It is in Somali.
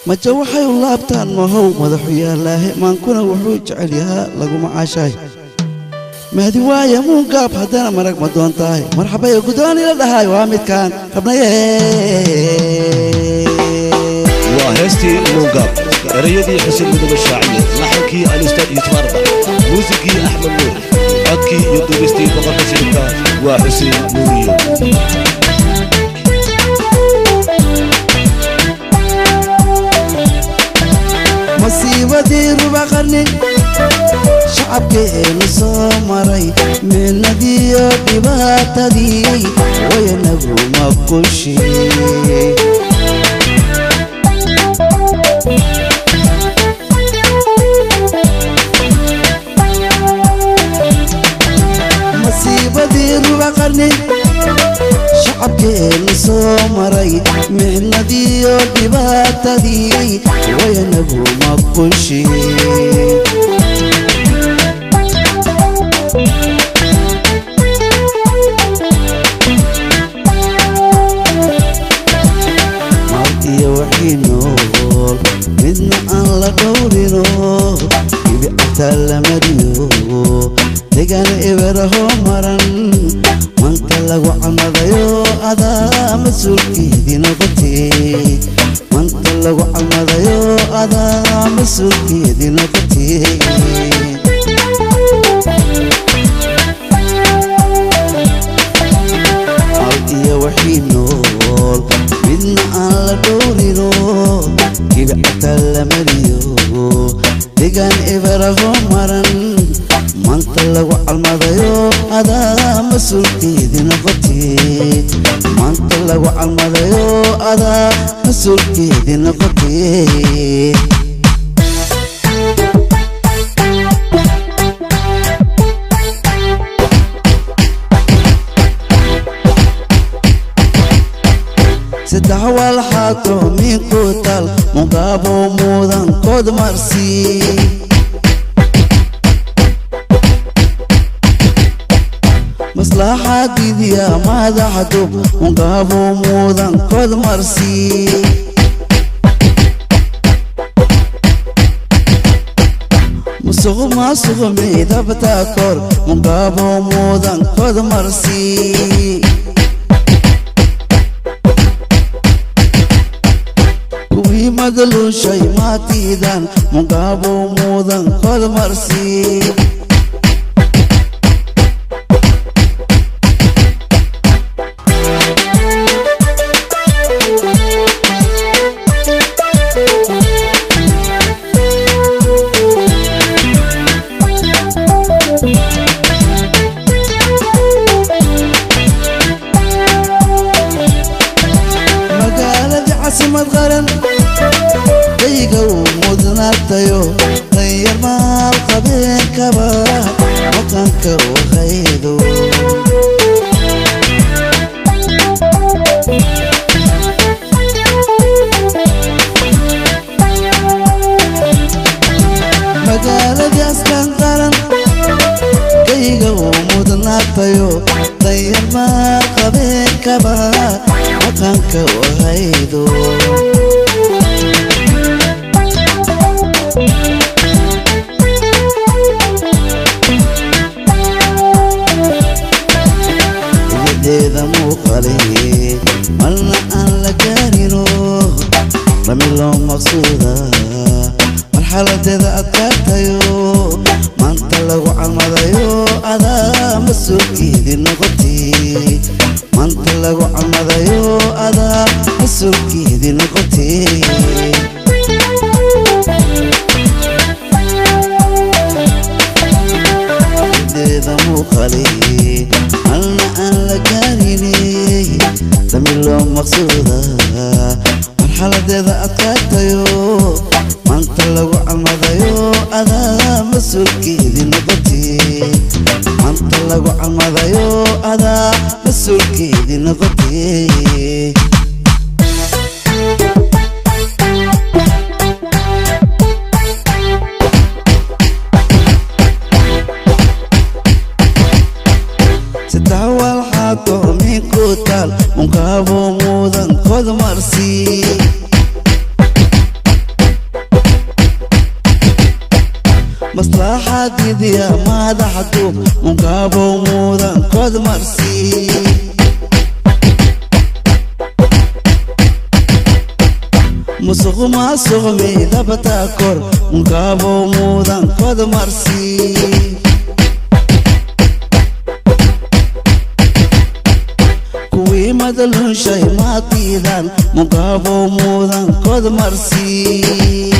Maja waxay u laabtaan mahow madaxu yaalaahe maankuna wuxuu jecel yahaa laguma caashaay mahdi waaya muungaab haddana marag ma doontahay marxabayo guddoon ila dhahay waa midkaan rabnaye. Waa heestii Muungaab, erayadii Xuseen Midoobe Shaaciye, laxankii Alustaad Yuusuf Arbac, muusigii Axmed Nuur, codkii iyo duubistii boqorka shiribka waa Xuseen Nuuriyo. Masiibadii ruba qarni shacabkeenu soo maray, micnadiiyo dhibaatadii wayanaguma qushi. Masiibadii ruba qarni shacabkeenu soo maray, micnadiiyo dhibaatadii wayanaguma qushi. Maal iyo wixii nool midna aan la dhowrino, ibicata la mariyo, degaan eberaho maran manta lagu calmadayo, adaa mas-uulkeedii noqotee. Manta lagu calmadayo, adaa mas-uulkeedii noqotee. Maal iyo wixii nool midna aan la dhowrino, kibicata la mariyo, degaan eberaho maran manta lagu calmadayo, adaa mas-uulkeedii noqotee. Maanta lagu calmadayo, adaa mas-uulkeedii noqotee. Saddex walxaato minku tal mugaabo mudan kood marsi. Maslaxadiidiya madaxdub mugaabo mudan kood marsi. Musuq maasuq midabta kor mugaabo mudan kood marsi. Kuwii madluushay maatiidan mugaabo mudan kood marsi. Magaaladii caasimad qaran dayga uu mudnaatayo, danyar maal qabeenkaba maqanka u haydo. Magaaladii askan qaran dayga uu mudnaatayo, danyar maal qabeenkaba maqanka u haydo. Deeda muuqale marna aan la gaarino, rami loo maqsuuda, marxaladeeda adkaatayo maanta lagu calmadayo, adaa mas-uulkeedii noqotee. Maanta lagu calmadayo, adaa mas-uulkeedii noqotee. Deeda muuqale marna aan la gaarinay, dami loo maqsuuda, marxaladeeda adkaatayo maanta lagu calmadayo, adaa mas-uulkeedii noqotee. Maanta lagu calmadayo, adaa mas-uulkeedii noqotee. Maslaxadiidiya madaxdu mungaabow mudan kod marsi. Musuq maasuq midabta kor mungaabow mudan kod marsi. Kuwii madalunshay maatiidan mungaabow mudan kod marsi.